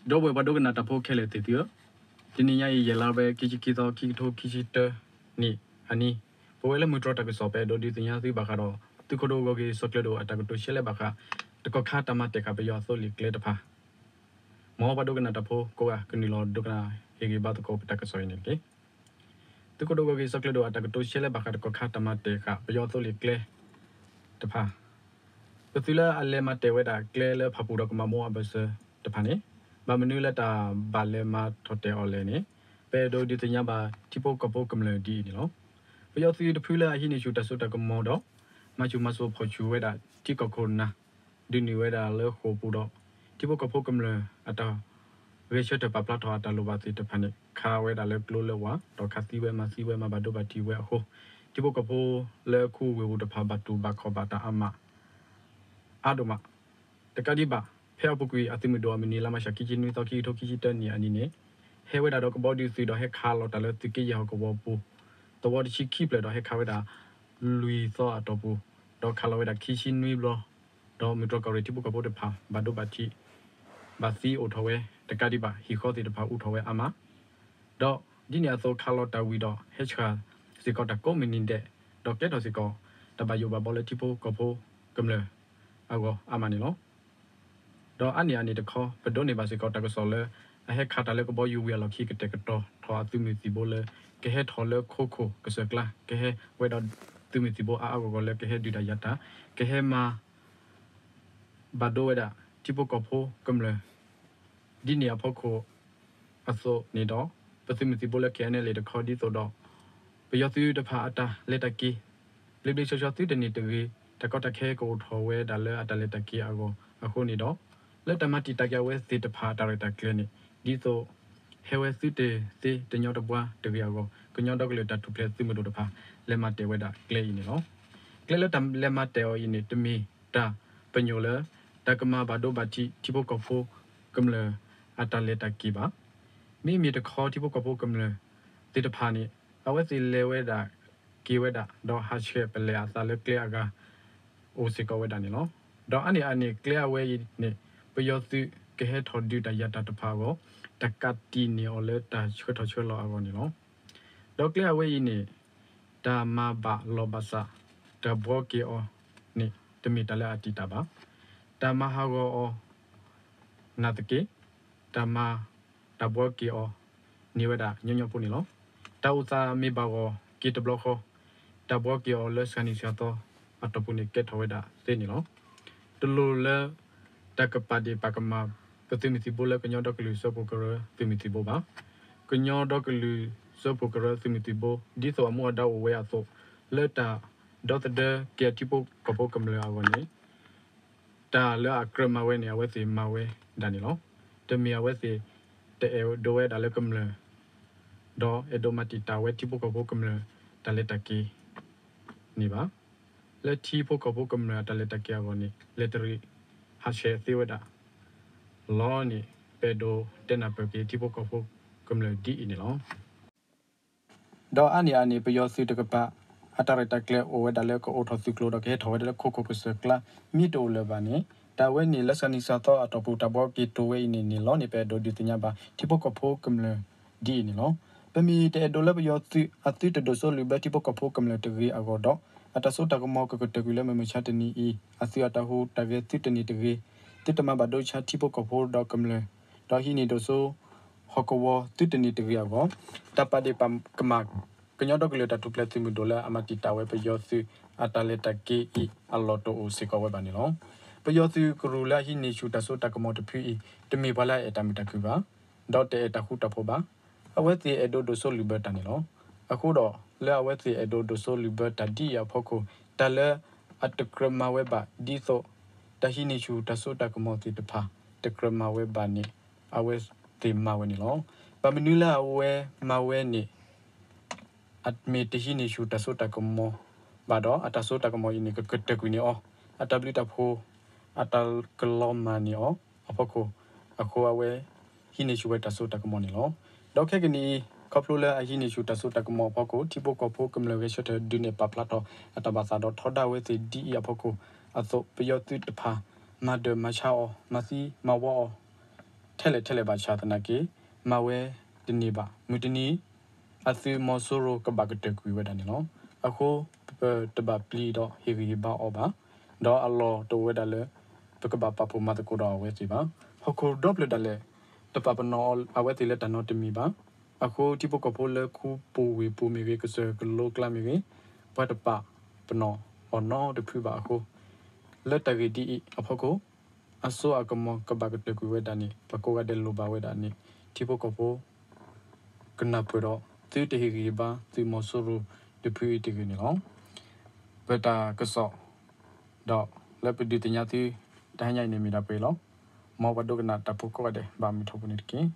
ဒီပုၢ်ဝဲၢ်ပှၤဒိကနၣ်တၢ်ဖိခဲလၢာ်သ့ၣ်သုဧၢ, တနံၤညါအံၤ ယဲၢ်လါ ဖဲခံဆံခံသီ ခံကထိခံဆံတၢနံၣ်အနံၤ, ပဝဲလၢမုၢ်တြီၢ်တၢ်ကစီၣ် ပအဲၣ်ဒိးဒုးသ့ၣ်ညါသုဘၣ်ဃးဒီး သုးခိၣ်ဒိၣ်ဂီၢ်ဂ့ၢ်စီၤကျၢၤဒိၣ်အတၢ်ကတိၤရှဲလဲဘၣ်ဃး တကီၢ်ခါတၢ်မၤတဲာ်ဃာ်ပယီၤအသိလ့ၣ်ကျဲတဖၣ်, မ်ပှၤဒိကနၣ်တၢ်ဖိကိးဂၤ ကနုာ်လီၤဒိကနၣ်ဟ့ၣ်ဂံၢ်ဘါသကိးပတၢ်ကစီၣ်အံၤန့ၣ်တက့ၢ်. သုးခိၣ်ဒိၣ်ဂီၢ်ဂ့ၢ်စီၤကျၢၤဒိၣ်အတၢ်ကတိၤရှဲလဲဘၣ်ဃး တကီၢ်ခါတၢ်မၤတဲာ်ဃာ်ပယီၤအသိလ့ၣ်ကျဲတဖၣ်, ပသုးလၢအလဲၤမၤတဲာ်ဝဲဒၣ်ကျဲလၢဖၣ်ပူၣ်ဒီးကမၤမိအဘၢၣ်စၢၤတဖၣ်န့ၣ်, ဘၣ်မနုၤလၢတၢ်ဘၣ်လဲၤမၤထီၣ်တဲာ်အီၤလဲၣ်န့ၣ်, ပအဲၣ်ဒိးဒုးသ့ၣ်ညါဘၣ်ထံဖိကီၢ်ဖိကမျၢၢ်ဒ်အံၤန့ၣ်လီၤ. ပယီၤသုးတဖုလၢအဟံးန့ၢ်ဆူၣ်တၢ်စိတၢ်ကမီၤဒီး မၤဆူၣ်မၤစိးဖီၣ်ဆူၣ်ဝဲဒၣ်ထံကီၢ်ခိၣ်နၢ် ဒုးနုာ်ဝဲဒၣ်လၢဃိာ်ပူၤဒီး ထံဖိကီၢ်ဖိကမျၢၢ်အတၢ်ဂဲၤဆၢထၢၣ်ပာ်ဖျါထီၣ်အတၢ်လိၣ်ဘၣ်သ့ၣ်တဖၣ်န့ၣ် ခးဝဲဒၣ်လၢကျိလၢဝၤ ဒီးခးသံဝဲမၤသံဝဲမၤဘၣ်ဒိဘၣ်ထံးဝဲအဃိ, ထံဖိကီၢ်ဖိလၢခူဝ့ၢ်ပူၤတဖၣ် ဘၣ်တူၢ်ဘၣ်ခီၣ်ဘၣ်တၢ်အါမး အါဒိၣ်မး တကးဒံးဘၣ်, ဖဲအပူၤကွံာ်အသုးမုၢ်ဒိၣ်အမုၢ်နံၤလါမၢ်ၡး ခံဆံနွံသီ ခံကထိခံဆံတၢနံၣ်အနံၤန့ၣ်, ဟဲဝဲဒၣ်ဒီးကဘီဒုးသုးဒီးဟဲခးလီၤတၢ်လၢသုးက့ယဲၢ်ဟီၣ်ကဝီၤပူၤ သဝီတဆံခံဖျၢၣ်ဒီးဟဲခးဝဲဒၣ် လွံၢ်သီအတီၢ်ပူၤ, ဒီးခးလီၤဝဲဒၣ်ခံဆံနွံဘျီ, ဒီးမုၢ်တြီၢ်ကီၢ်ရ့ၣ်ထံဖိကီၢ်ဖိတဖၣ် ဘၣ်ဒိဘၣ်ထံး ဘၣ်သံအိၣ်ထီၣ်ဝဲ တကးဒံးဘၣ် ဟံၣ်ဃီသ့ၣ်တဖၣ်အူထီၣ်ဝဲအါမး ဒီးဒ်န့ၣ်အသိးခးလီၤတၢ်ဝံၤဒီးဟဲဆှၣ်စ့ၢ်ကီးတၢ်ကိးမုၢ်နံၤဒဲး, ဒီးကဲထီၣ်စ့ၢ်ကီး တၢ်ဘၣ်ယိၣ်ဘၣ်ဘီလၢထံဖိကီၢ်ဖိကမျၢၢ်အဂီၢ်အါမးန့ၣ်လီၤ. ဒီးအါန့ၢ်အန့ၣ်တခီ ပဒိးန့ၢ်ဘၣ်စ့ၢ်ကီးတၢ်ကစီၣ်လၢ အဟဲခးတၢ်လၢကဘီယူၤဝံၤအလီၢ်ခံ ကတဲာ်ကတီၤထီၣ်အသုးမုၢ်သံၣ်ဘိလၢ ကဟဲထီၣ်လၢခိခိၣ်ကစၢၢ်ကျါ, ကဟဲဝဲဒီးသုးမုၢ်သံၣ်ဘိအါအါဂီၢ်ဂီၢ်လၢကဟဲဒုးတၢ်ယၤတၢ်, ကဟဲမၤ ဘၣ်ဒိဝဲဒၣ် ထံဖိကီၢ်ဖိကမျၢၢ် ဒ်န့ၣ်အဖီခိၣ်အသိးန့ၣ်ဒီး ပသုးမုၢ်သံၣ်ဘိလၢ KNLA တခီဒ်သိးဒီး ပယီၤသုးတဖၣ်အတၢ်လဲၤတၢ်က့ၤ ဘျ့ဘျ့ဆှီဆှီသုတန့ၢ်တဂ့ၤ, တၢ်ကီတၢ်ခဲကအိၣ်ထီၣ်ဝဲဒၣ်လၢအတၢ်လဲၤတၢ်က့ၤအဂီၢ်အဃိန့ၣ်ဒီး လၢတၢ်မၤတံာ်တာ်က့ၤအဝဲသ့ၣ်တဖၣ်အတၢ်ရဲၣ်တၢ်ကျဲၤန့ၣ် ဒ်သိး ဟဲဝဲသုတသ့တညီတဘှါတဂ့ၤအဂီၢ် ကညီဒီကလုာ်တၢ်ထူၣ်ဖျဲးသုးမုၢ်ဒိၣ်တဖၣ် လဲၤမၤတဲာ်ဝဲဒၣ်ကျဲအံၤန့ၣ်လီၤ. ကျဲလၢတၢ်လဲၤမၤတဲာ်အီၤအံၤန့ၣ် တမ့ၢ်တၢ်ပညိၣ်လၢ တၢ်ကမၤဘၣ်ဒိဘၣ်ထံးထံဖိကီၢ်ဖိကမျၢၢ်အတၢ်လဲၤတၢ်က့ၤဘၣ်. မ့မ့ၢ်တခီထံဖိကီၢ်ဖိကမျၢၢ်သ့ၣ်တဖၣ်န့ၣ် အဝဲသ့ၣ်လဲၤဝဲဒၣ်က့ၤဝဲဒၣ် ဒီးဟးဆှဲးပလဲၤအသးလၢကျဲအဂၤ အိၣ်စ့ၢ်ကီးဝဲဒၣ်န့ၣ်လီၤ. ဒီးအါန့ၢ်အန့ၣ်ကျဲအဝဲအံၤန့ၣ် ပယီၤသုးကဟဲထီၣ်ဒုးတၢ်ယၤတၢ်တဖၣ်အဂီၢ် တၢ်ကးတံာ်န့ၢ်အီၤလၢတၢ်ဆှၢထီၣ်ဆှၢလီၤအဂီၢ်န့ၣ်လီၤ. ဒီးကျဲအဝဲအံၤန့ၣ် တၢ်မၤဘၣ်လီၤဘၣ်စး တၢ်ဘှီက့ၤအီၤန့ၣ် တမ့ၢ်တၢ်လၢအတံာ်တာ်ဘၣ်. တၢ်မၤဟးဂီၤအီၤ နာ်သက့ တၢ်မၤတၢ်ဘှီက့ၤအီၤ န့ၢ်ဝဲဒၣ်ညီညီဖိန့ၣ်လီၤ. တၢ်အိၣ်သးမ့ၢ်ဘၣ်ဂီၢ်က့ၤတဘျီဃီ တၢ်ဘှီက့ၤအီၤလၢစှၤနံၤစှၤသီအတီၢ်ပူၤန့ၣ် ကဲထီၣ်ဝဲဒၣ်သ့န့ၣ်လီၤ. တလိၣ်လၢ တၢ်ကပာ်ဒ့ၣ်ပာ်ကမၣ် ပသုးမုၢ်သံၣ်ဘိလၢကညီဒီကလုာ်စၢဖှိၣ်ကရၢသုးမုၢ်သံၣ်ဘိဘၣ်. ကညီဒီကလုာ်စၢဖှိၣ်ကရၢသုးမုၢ်သံၣ်ဘိ ဒ်သိးအမူအဒါအိၣ်ဝဲအသိး လၢတၢ်ဒီသဒၢက့ၤအထံဖိကီၢ်ဖိကမျၢၢ်အဂီၢ်န့ၣ် တၢ်လၢအကြၢးမၤဝဲန့ၣ် အဝဲသ့ၣ်မၤဝဲဒၣ်န့ၣ်လီၤ. တမ့ၢ်အဝဲသ့ၣ် တအဲၣ်ဒိးဝဲဒၣ်လၢကမျၢၢ် ဒီးအဲၣ်ဒိးမၤတံာ်တာ်ဝဲထံဖိကီၢ်ဖိကမျၢၢ်တၢ်လဲၤတၢ်က့ၤန့ၣ်ဘၣ်. လၢထံဖိကီၢ်ဖိကမျၢၢ်အတၢ်လဲၤတၢ်က့ၤအဂီၢ်န့ၣ် လဲၤတရံးဟးဆှဲးသ့ဝဲဒၣ်လီၤန့ၣ် ပအဲၣ်ဒိးတဲနၢ်ပၢၢ်က့ၤထံဖိကီၢ်ဖိကမျၢၢ်ဒ်အံၤန့ၣ်လီၤ. ဒီးအါန့ၢ်အန့ၣ် ပယီၤသုးတကပၤ အတၢ်ရဲၣ်တၢ်ကျဲၤအိၣ်ဝဲဒၣ်လၢကအိးထီၣ်သုးကျိၤဒီးကဟဲထီၣ်ဝဲဒၣ်လၢခိခိၣ်ကစၢၢ်ကျါ မ့ၢ်တအိၣ်လၢၤဘၣ်န့ၣ် တၢ်ဝဲန့ၣ်လၢစှၤနံၤစှၤသီအတီၢ်ပူၤတၢ်ဘှီက့ၤတိၤဝဲအံၤန့ၣ်န့ၣ်လီၤန့ၣ် ပအဲၣ်ဒိးဒုးသ့ၣ်ညါဘၣ်ထံဖိကီၢ်ဖိကမျၢၢ်ဒ်အံၤန့ၣ်လီၤ. ပမ့ၢ်တအဲၣ်ဒိးလၢပယီၤသုးအသုတဒိးစိလုၢ်ဘၢထံဖိကီၢ်ဖိကမျၢၢ်တဂ့ၤအဂီၢ်ဒီး အတၢ်စိတၢ်ကမီၤကကတၢၢ်ကွံာ်လၢမုၢ်မဆါတနံၤအံၤ အသုးအတၢ်ဟူးတၢ်ဂဲၤသုတန့ၢ်တဂ့ၤ, သုတမၤဘၣ်ဒိဆါထံဖိကီၢ်ဖိဒီးကမျၢၢ်, ဒီးဟံးန့ၢ်ဒိးစိ ဟီၣ်ကဝီၤသုတန့ၢ်တဂ့ၤအဂီၢ်, တၢ်ပာ်ဒ့ၣ်ပာ်ကမၣ် ကညီဒီကလုာ်တၢ်ထူၣ်ဖျဲးသုးမုၢ်ဒိၣ်လၢအမၤတံာ်တာ်ဝဲပယီၤသုးအတၢ်လဲၤတၢ်က့ၤအံၤအလီၢ်တအိၣ်စ့ၢ်ကီးဝဲဘၣ်န့ၣ်လီၤ. ပယီၤသုးကရူၢ်လၢအဟံးန့ၢ်ဆူၣ်တၢ်စိတၢ်ကမီၤတဖုအံၤ တမ့ၢ်ပှၤလၢအအဲၣ်တၢ်မုာ်တၢ်ခုၣ်ဘၣ်, ဒီးတအဲၣ်တၢ်ဃူတၢ်ဖိးဘၣ်. အဝဲသ့ၣ်အဲၣ်ဒိးဒိးစိလုၢ်ဘၢတၢ်န့ၣ်လီၤ. အဃိဒီး လၢအဝဲသ့ၣ်အဲၣ်ဒိးဒိးစိလုၢ်ဘၢတၢ်ဒ်အံၤအဖီခိၣ် တၢ်လၢအတကြၢးမၤဝဲဘၣ်ဒ်သိး တၢ်ဟံးန့ၢ်ဆူၣ်တၢ်စိတၢ်ကမီၤသ့ၣ်တဖၣ် တကြၢးမၤဝဲဘၣ်န့ၣ် အဝဲသ့ၣ်မၤဝဲန့ၣ်လီၤ. ဘၣ်မနုၤလၢအဝဲမၤဝဲန့ၣ် အမ့ၢ်တဟံးန့ၢ်ဆူၣ်တၢ်စိတၢ်ကမီၤဘၣ်ဒီး အတၢ်စိတၢ်ကမီၤအံၤန့ၣ် ကကတၢၢ်ကွံာ်န့ၢ်အီၤ, အတၢ်ဘျုးတၢ်ဖှိၣ် အတၢ်ကလီၤမၢ်န့ၢ်အီၤအဖီခိၣ်, အဃိအဝဲ ဟံးန့ၢ်ဆူၣ်ဝဲတၢ်စိတၢ်ကမီၤန့ၣ်လီၤ. ဒီးခဲကနံၣ်အံၤ ခီဖျိလၢအဟံးန့ၢ်ဆူၣ်တၢ်စိတၢ်ကမီၤအဖီခိၣ် ထံဖိကီၢ်ဖိကမျၢၢ်ဂဲၤဆၢထၢၣ်ဒုးနဲၣ်ပာ်ဖျါထီၣ်အတၢ်ဘၣ်သးဒီးထီဒါဝဲသ့ၣ်ဒ်အံၤအဖီခိၣ်အသိး ပယီၤသုးတဖၣ် မၤဒၢၣ်မၤဆါအီၤ မၤသံမၤဝီအီၤ ထဲ ထဲလဲၣ်ထဲလဲၣ်ဘၣ်ဆၣ်သနာ်က့ မၤဝဲတန့ၢ်ဘၣ်. မုၢ်တနံၤ အသုးမီၤစိရိၤကဘၣ်ကတၢၢ်ကွံာ်ဝဲဒၣ်န့ၣ်လီၤ. အဃိ ပတဘၣ်ပျံၤဒီးဟ့ၣ်ဂံၢ်ဟ့ၣ်ဘါအီၤဘၣ်, ဒီးအလီၢ်တအိၣ်ဝဲဒၣ်လၢ ပကဘၣ်ပာ်ဖှိၣ်မၤသကိးဒီးအဝဲသ့ၣ်ဘၣ်. ဟီၣ်ခိၣ်ဒီဖျၢၣ်ဒၣ်လဲာ် တပာ်ပနီၣ်အဝဲသ့ၣ်လၢတၢ်နီတမံၤဘၣ်. အဃိထံဖိကီၢ်ဖိလၢခူပူၤဝ့ၢ်ပူၤမ့ၢ်ဂ့ၤ, ကစၢၢ်ကလိကျါမ့ၢ်ဂ့ၤ, ပှၤတပာ်ပနီၣ်အီၤနီတဖုဘၣ်အဃိ, လၢတၢ်ဂ့ၢ်ဒ်အံၤအဖီခိၣ် အစိအကမီၤကဘၣ်ကတၢၢ်ကွံာ်ဝဲဒၣ်န့ၣ် ပှၤကိးဂၤဒဲးလိၣ်ဘၣ်ဝဲဒၣ်န့ၣ် ထံဖိကီၢ်ဖိ ကနၢ်ပၢၢ်ဒီးသုတဟ့ၣ်ဂံၢ်ဟ့ၣ်ဘါသုးမီၤစိရိၤတဖုအံၤတဂ့ၤန့ၣ်လီၤ. ပတၢ်ကစီၣ် ဒီးလၢပဒုးသ့ၣ်ညါသု တဟါညါအံၤန့ၣ်မ့ၢ်ဒၣ်ပှဲၤလီၤ. မ်ပှၤဒိကနၣ်တၢ်ဖိကိးဂၤဒဲး ဘၣ်မုာ်ထီဘိန့ၣ်တက့ၢ်.